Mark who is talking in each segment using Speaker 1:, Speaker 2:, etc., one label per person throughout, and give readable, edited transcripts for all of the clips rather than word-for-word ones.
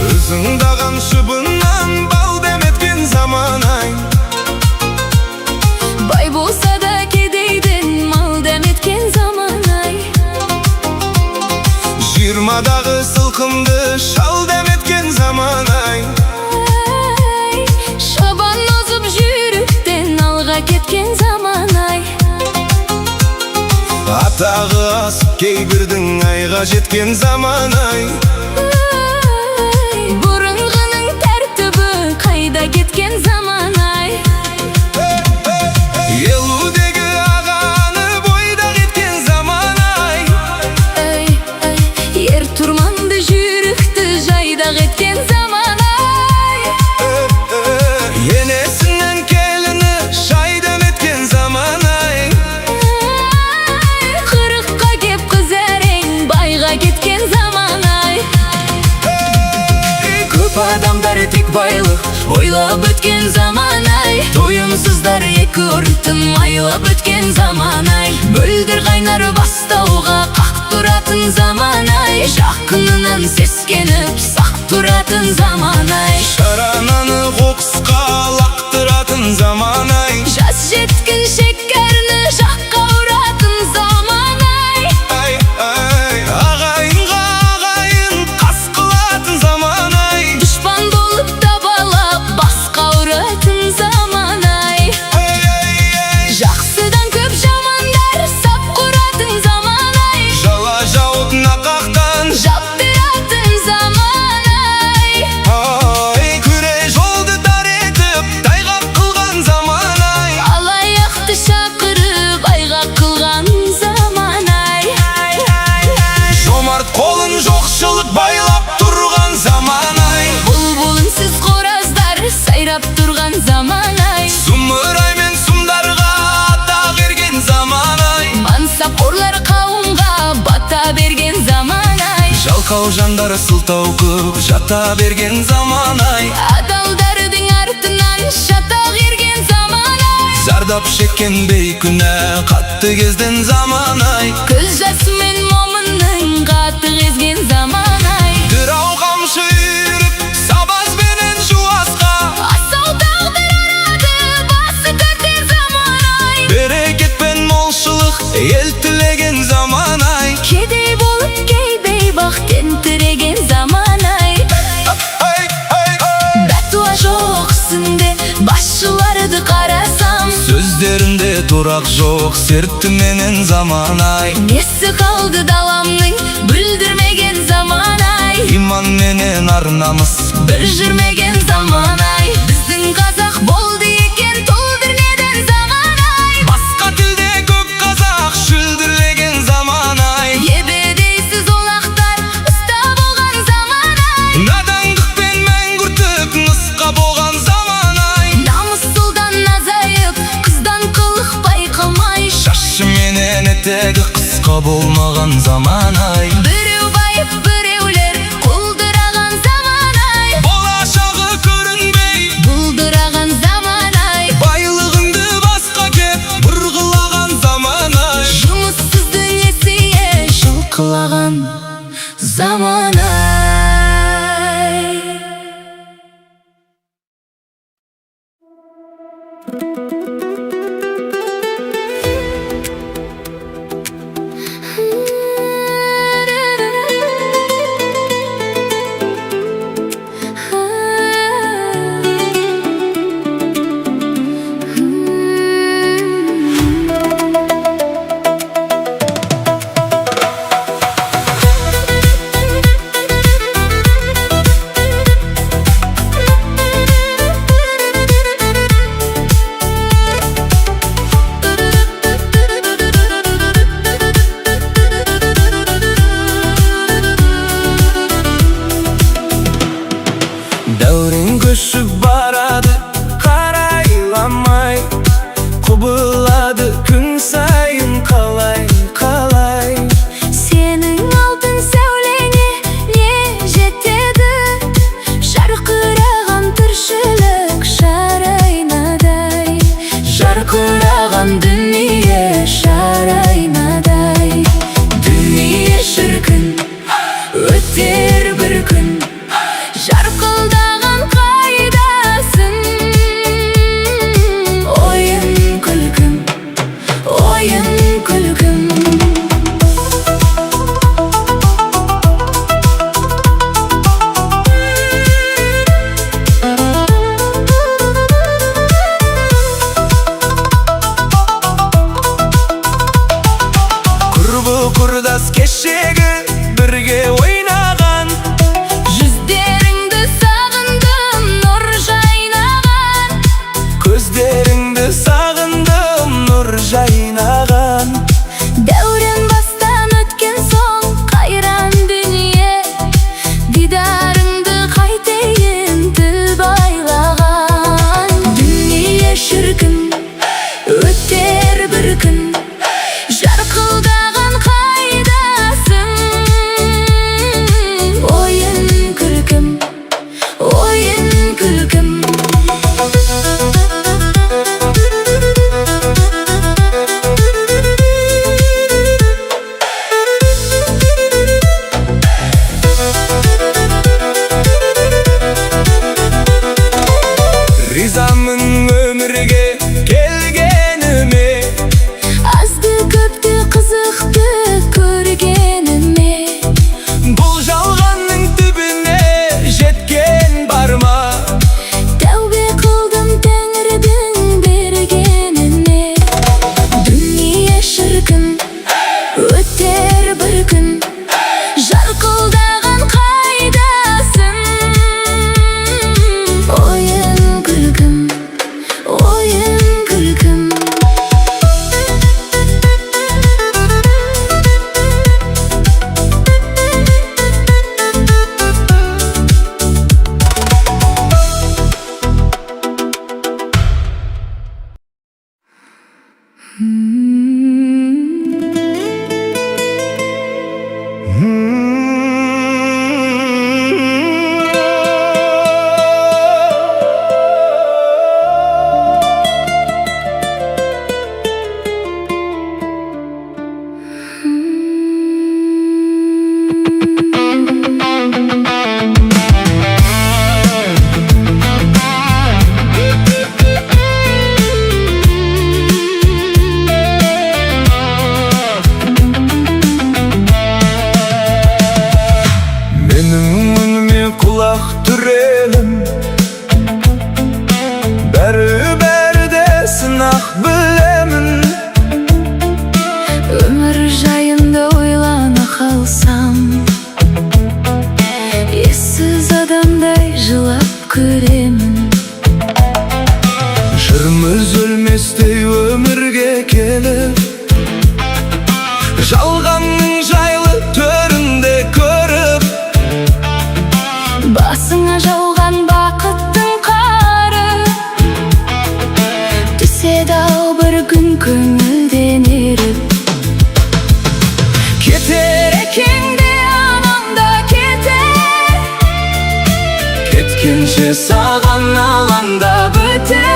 Speaker 1: Ызыңдаған шыбыннан бал дәметкен заман ай.
Speaker 2: Бай болса да кедейден мал дәметкен заман ай.
Speaker 1: 20-дағы сылқымды шал дәметкен заман ай.
Speaker 2: Ай, шабан озып жүйріктен алға кеткен заман ай.
Speaker 1: Атағы асып кейбірдің айға жеткен заман ай.
Speaker 2: Ай, бұрынғының тәртібі қайда кеткен заман ай.
Speaker 1: 50-дегі ағаны бойдақ еткен заман ай.
Speaker 2: Ай, ай, ер тұрманды жүйрікті жайдақ еткен заман ай.
Speaker 1: Енесінен келіні шай дәметкен заман ай.
Speaker 2: Ай, 40-қа кеп қыз әрең байға кеткен заман ай. Көп адамдар тек байлық ойлап өткен заман ай. Тойымсыздар екі ұртын майлап өткен заман ай. Мөлдір қайнар бастауға қақ тұратын заман ай. Жақынынан сескеніп сақ тұратын заман ай.
Speaker 1: Шарананы қоқысқа лақтыратын заман ай.
Speaker 2: Жас жеткіншек кәріні жаққа ұратын заман ай.
Speaker 1: Ай, ай, ағайынға ағайын қас қылатын заман ай.
Speaker 2: Дұшпан болып табалап басқа ұратын заман ай.
Speaker 1: Ай, ай, ай.
Speaker 2: Жақсыдан көп жамандар сап құратын заман ай.
Speaker 1: Жала жауып нақақтан
Speaker 2: Жаптыратын заман ай.
Speaker 1: Ай, күре жолды тар етіп тайғақ қылған заман ай.
Speaker 2: Алаяқты шақырып айғақ қылған заман ай.
Speaker 1: Жомарт қолын жоқшылық байлап тұрған заман ай.
Speaker 2: Бұлбұл үнсіз қораздар сайрап тұрған заман ай.
Speaker 1: Сұмырай мен сұмдарға атақ берген заман ай.
Speaker 2: Мансапқорлар қауымға бата берген заман ай.
Speaker 1: Жалқау жандар сылтау көп жата берген заман ай.
Speaker 2: Адалдардың артынан шатақ ерген заман ай.
Speaker 1: Зардап шеккен бейкүнә қатты кезден заман ай.
Speaker 2: Көз жасымен момынның қатты кезген заман ай.
Speaker 1: Дырау қамшы үйіріп сабазбенен жуасқа.
Speaker 2: Асау тағдыр ұрады басы төртен заман ай.
Speaker 1: Берекет пен молшылық ел тілеген заман ай.
Speaker 2: Кедей болып кей бейбақ тентіреген заман ай.
Speaker 1: Ай, ай, ай.
Speaker 2: Бәтуа жоқ үстінде басшыларды қарасам.
Speaker 1: Сөздерінде тұрақ жоқ сертіменен заман ай.
Speaker 2: Несі қалды даламның бүлдірмеген заман ай.
Speaker 1: Иман менен ар намыс
Speaker 2: бір жүрмеген заман ай. Біздің қазақ болды екен тұлдыр заман ай.
Speaker 1: Басқа тілде көп қазақ шүлдірлеген заман ай.
Speaker 2: Ебедейсіз олақтар ұста болған заман ай.
Speaker 1: Надандық пен мәңгүрттік нұсқа болған заман ай.
Speaker 2: Намыссыздан азайып қыздан қылық байқалмай.
Speaker 1: Шашы менен етегі қысқа болмаған заман ай.
Speaker 2: Біреу байып біреулер құлдыраған заман ай.
Speaker 1: Болашағы көрінбей
Speaker 2: Бұлдыраған заман ай.
Speaker 1: Байлығыңды басқа кеп бұрғылаған заман ай.
Speaker 2: Жұмыссызды несие жылқылаған заман ай.
Speaker 1: Сырым үзілместей өмірге келіп, жалғанның жайлы төрінде көріп.
Speaker 2: Басыңа жауған бақыттың қары түседі ау бір күн көңілден еріп. Кетер екен де, анам да кетер.
Speaker 1: Кеткенше саған алаңдап
Speaker 2: өтер.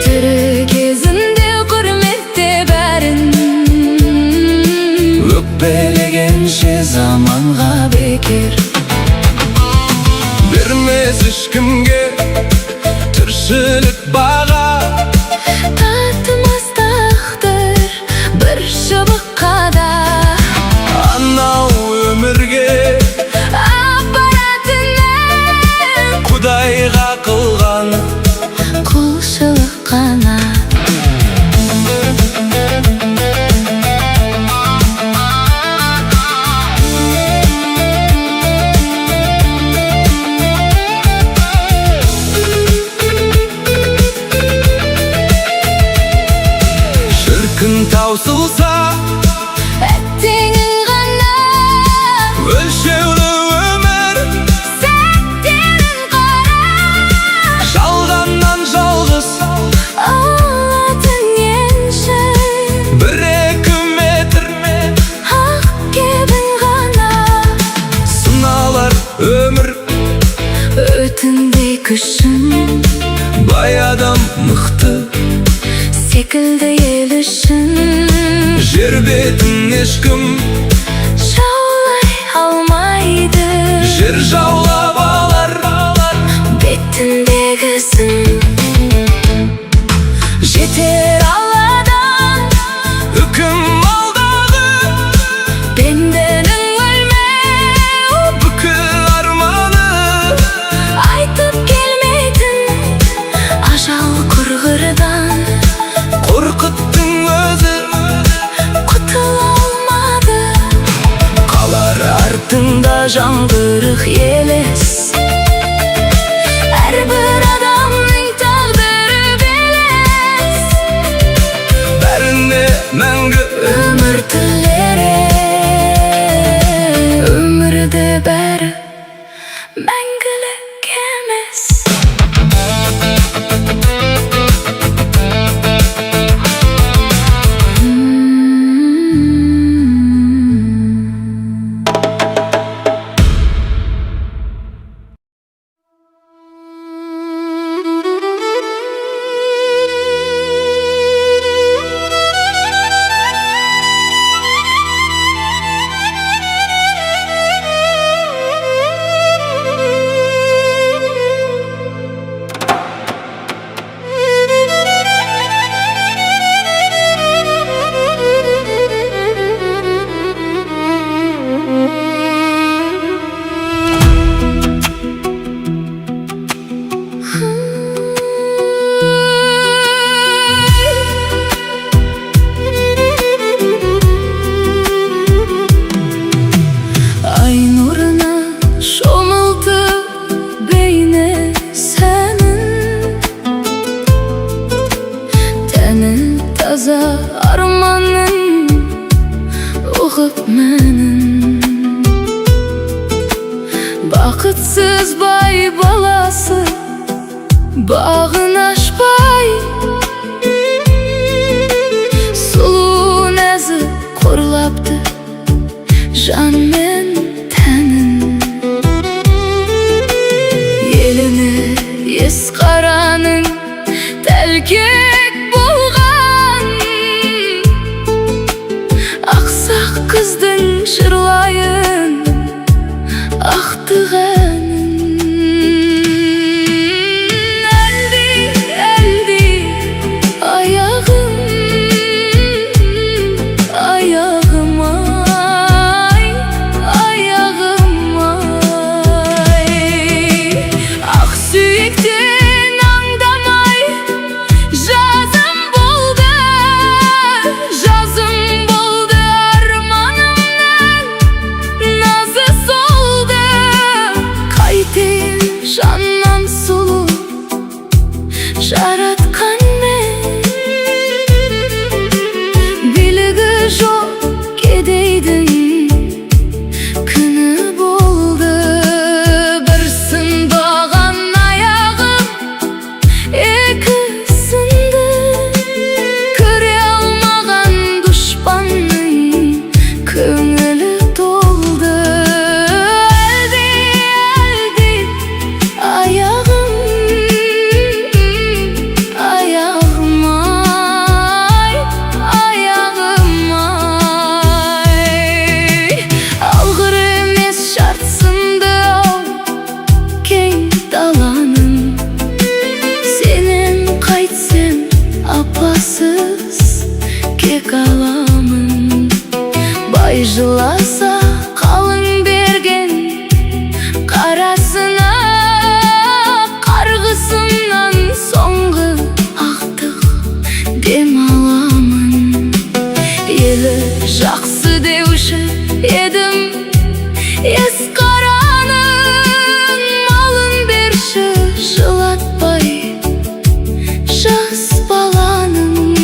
Speaker 2: Тірі кезінде құрметте бәрін,
Speaker 1: өкпелегенше заманға
Speaker 2: бекер.
Speaker 1: Бермес ешкімге тіршілік баға.
Speaker 2: Татымас тағдыр бір шыбыққа да.
Speaker 1: Анау өмірге
Speaker 2: апаратын
Speaker 1: құдайға қылған
Speaker 2: құлшылық қана.
Speaker 1: Шіркін, таусылса
Speaker 2: әттеңін ғана.
Speaker 1: Өлшеулі өмір
Speaker 2: сәттерін қара.
Speaker 1: Жалғаннан жалғыз
Speaker 2: алатын енші
Speaker 1: 1-2 метр
Speaker 2: ақ кебін ғана.
Speaker 1: Сыналар өмір
Speaker 2: өтіндей күшін.
Speaker 1: Бай адам мықты
Speaker 2: секілді ел үшін.
Speaker 1: Жер бетін ешкім
Speaker 2: жаулай алмайды.
Speaker 1: Жер жаулап алар
Speaker 2: бетіндегісін. Жетер Алладан
Speaker 1: үкім алдағы.
Speaker 2: Пенденің өлмеу
Speaker 1: бүкіл арманы.
Speaker 2: Айтып келмейтін ажал құрғырдан
Speaker 1: Қорқыттың өзі
Speaker 2: құтыла алмады.
Speaker 1: Қалар
Speaker 2: артында жаңғырық елес. Әрбір адамның тағдыры белес.
Speaker 1: Бәріне мәңгі
Speaker 2: өмір тілер. Өмірде бәрі мәңгілік емес. Ай нұрына шомылтып бейне сәнін, тәні таза арманын ұғып мәнін. Бақытсыз бай баласы бағын ашпай, сұлу нәзік қорлапты жан мен тәнін. Еліні Есқараның тәлкек болған, ақсақ қыздың жырлайын ақтық әнін. Әлди, әлди, аяғым, аяғым ай, аяғым ай. Ақ сүйектен аңдамай жазым болды, жазым болды. Арманымның назы солды. Жаратқанмен билігі жоқ кедейдің күні болды. Бір сынбаған аяғым, екі сынды. Көре алмаған дұшпанның көңілі толды. Әлди, әлди, аяғым, аяғым ай, аяғым ай. Алғыр емес жартысынды ау кең даланың. Сенен қайтсем апасыз кек аламын? Бай жыласа қалың берген қарасына, қарғысымнан соңғы ақтық дем аламын. Елі жақсы деуші едім Есқараның. Малын берші жылатпай жас баланың.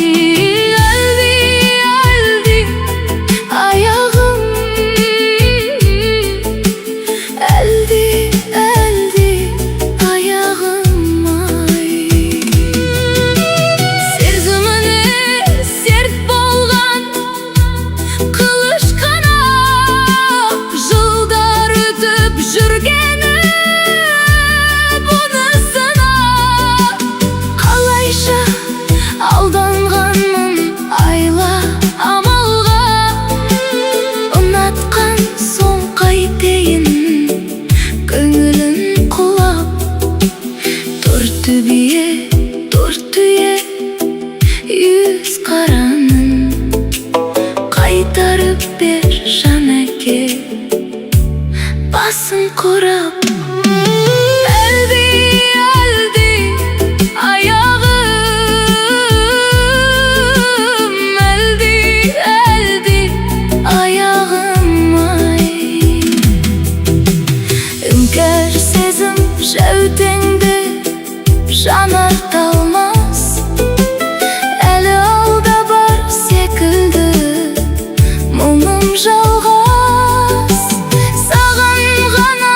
Speaker 2: Әлди, әлди, аяғым, әлди, әлди, аяғым ай. Сезіміне серт болған қылыш қанап, жылдар өтіп жүргені бұнысына. Қалайша алданғанмын айла амалға? Ұнатқан соң қайтейін көңілін құлап? Төрт бие, төрт түйе жүз қараның қайтарып бер, жан әке, басын құрап. Әлди, әлди, аяғым, әлди, әлди, аяғым ай. Іңкәр сезім жәутеңді жанар талмас. Әлі алда бар секілді мұңым жалғас. Саған ғана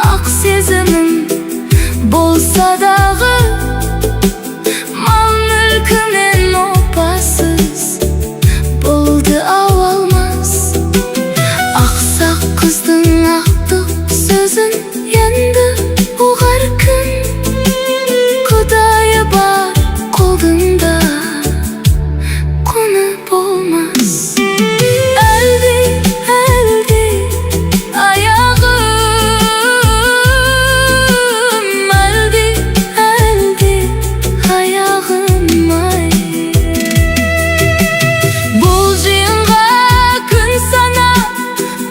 Speaker 2: ақ сезімім болса дағы, мал мүлкімен опасыз болды ау алмас. Ақсақ қыздың ақтық сөзін енді ұғар кім? Құдайы бар құлдың да құны болмас. Әлди, әлди, аяғым, әлди, әлди, аяғым ай. Бұл жиынға күн санап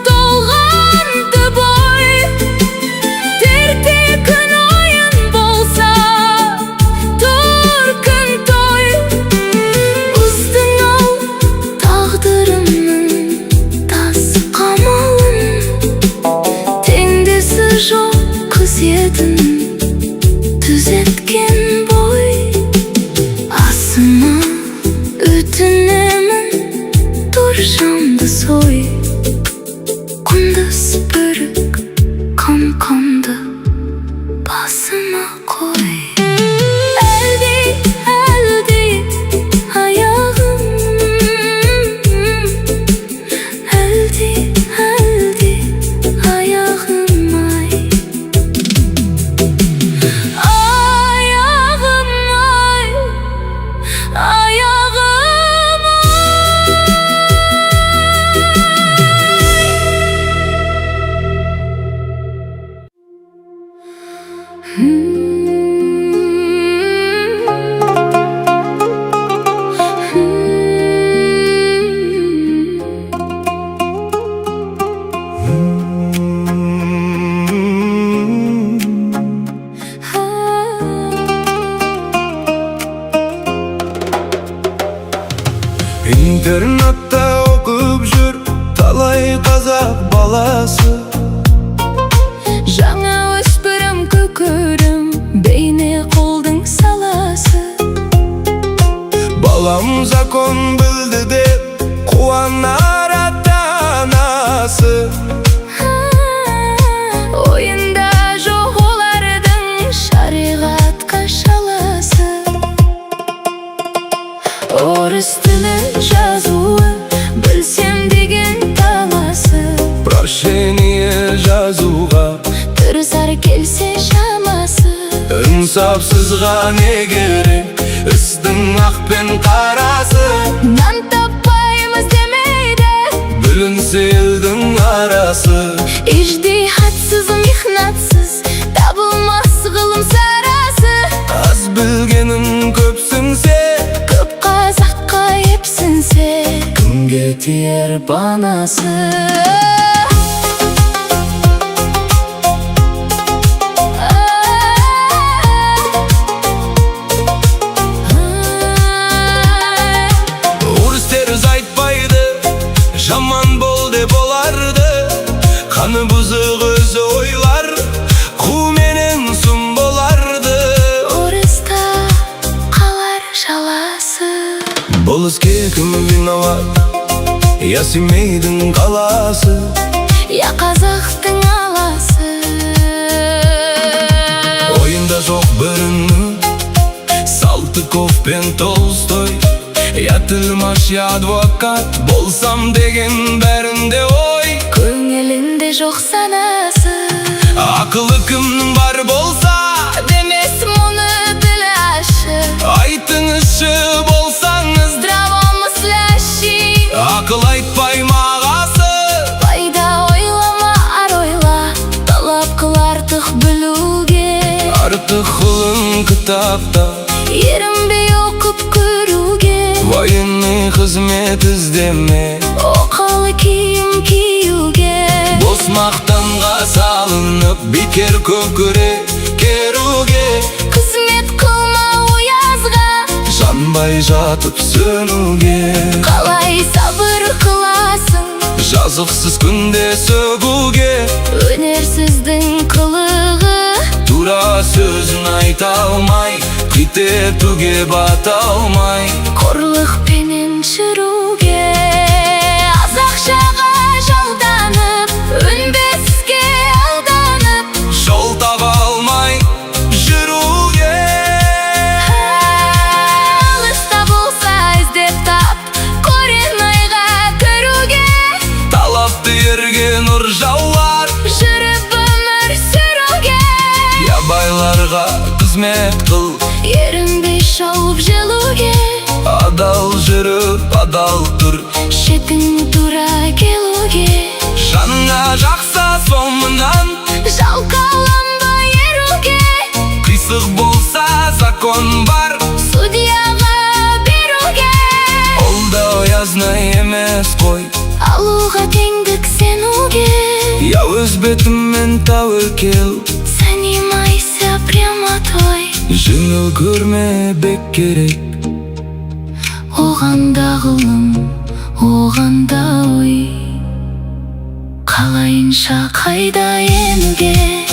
Speaker 2: толғанды бой. Ерте күн ойын болса, төркін той. Бұздың ау тағдырымның тас қамалын. Теңдесі жоқ қыз едің түзеткен бой. Асыма өтінемін, торжанды сой. Құндыз бөрік қамқамды басыма қой. Әлди, әлди, аяғым, әлди, әлди, аяғым ай. Аяғым ай, аяғым ай.
Speaker 1: Интернатта оқып жүр талай қазақ баласы.
Speaker 2: Жаңа өспірім көкөрім бейне қолдың саласы.
Speaker 1: Балам закон білді деп қуанар ата-анасы.
Speaker 2: Ойында жоқ олардың шариғатқа шаласы. Орыс тілі жазуы білсем деген таласы.
Speaker 1: Прошение жазуға
Speaker 2: тырысар келсе шамасы.
Speaker 1: Инсапсызға не керек істің ақ пен қарасы?
Speaker 2: Нан таппаймыз демейді.
Speaker 1: Бүлінсе елдің арасы.
Speaker 2: Иждихатсыз, михнатсыз табылмас ғылым сарасы.
Speaker 1: Аз білгенін көпсінсе,
Speaker 2: көп қазаққа епсінсе,
Speaker 1: кімге
Speaker 2: тиер панасы?
Speaker 1: Орыс теріс айтпайды, жаман бол деп оларды. Қаны бұзық өзі ойлар, қу менен сұм боларды.
Speaker 2: Орыста қалар жаласы.
Speaker 1: Бұл іске кім виноват? Я Семейдің қаласы,
Speaker 2: я қазақтың аласы.
Speaker 1: Ойында жоқ бірінің Салтыков пен Толстой. Я тілмаш, я адвокат болсам деген бәрінде ой.
Speaker 2: Көңілінде жоқ санасы.
Speaker 1: Ақылы кімнің бар болса,
Speaker 2: демес мұны тілі ашып.
Speaker 1: Айтыңызшы болсаңыз
Speaker 2: здравомыслящий.
Speaker 1: Ақыл айтпай мағасы.
Speaker 2: Пайда ойлама, ар ойла. Талап қыл артық білуге.
Speaker 1: Артық ғылым кітапта.
Speaker 2: Ерінбей оқып көруге.
Speaker 1: Военный қызмет іздеме.
Speaker 2: Оқалы киім киюге.
Speaker 1: Бос мақтанға салынып, бекер көкірек керуге.
Speaker 2: Қызмет қылма оязға.
Speaker 1: Жанбай жатып сөнуге.
Speaker 2: Қалай сабыр қыласың?
Speaker 1: Жазықсыз күнде сөгуге.
Speaker 2: Өнерсіздің қылығы.
Speaker 1: Тура сөзін айта алмай, қитетуге бата алмай.
Speaker 2: Қорлықпенен жүруге. Аз ақшаға жалданып, өнбеске алданып,
Speaker 1: жол таба алмай жүруге.
Speaker 2: Алыста болса, іздеп тап, Коренайға кіруге.
Speaker 1: Талапты ерге нұр жауар.
Speaker 2: Жүріп өмір сүруге.
Speaker 1: Я байларға қызмет қыл.
Speaker 2: Ерінбей шауып желуге.
Speaker 1: Адал жүріп, адал тұр.
Speaker 2: Шетің тура келуге.
Speaker 1: Жаныңа жақса, соңынан
Speaker 2: жалқауланба еруге.
Speaker 1: Қисық болса, закон бар.
Speaker 2: Судьяға беруге.
Speaker 1: Ол да оязны емес қой.
Speaker 2: Алуға теңдік сенуге.
Speaker 1: Я өз бетіммен тәуекел.
Speaker 2: Занимайся прямотой.
Speaker 1: Жеңіл көрме, бек керек.
Speaker 2: Оған да ғылым, оған да ой. Қалайынша қайда енуге?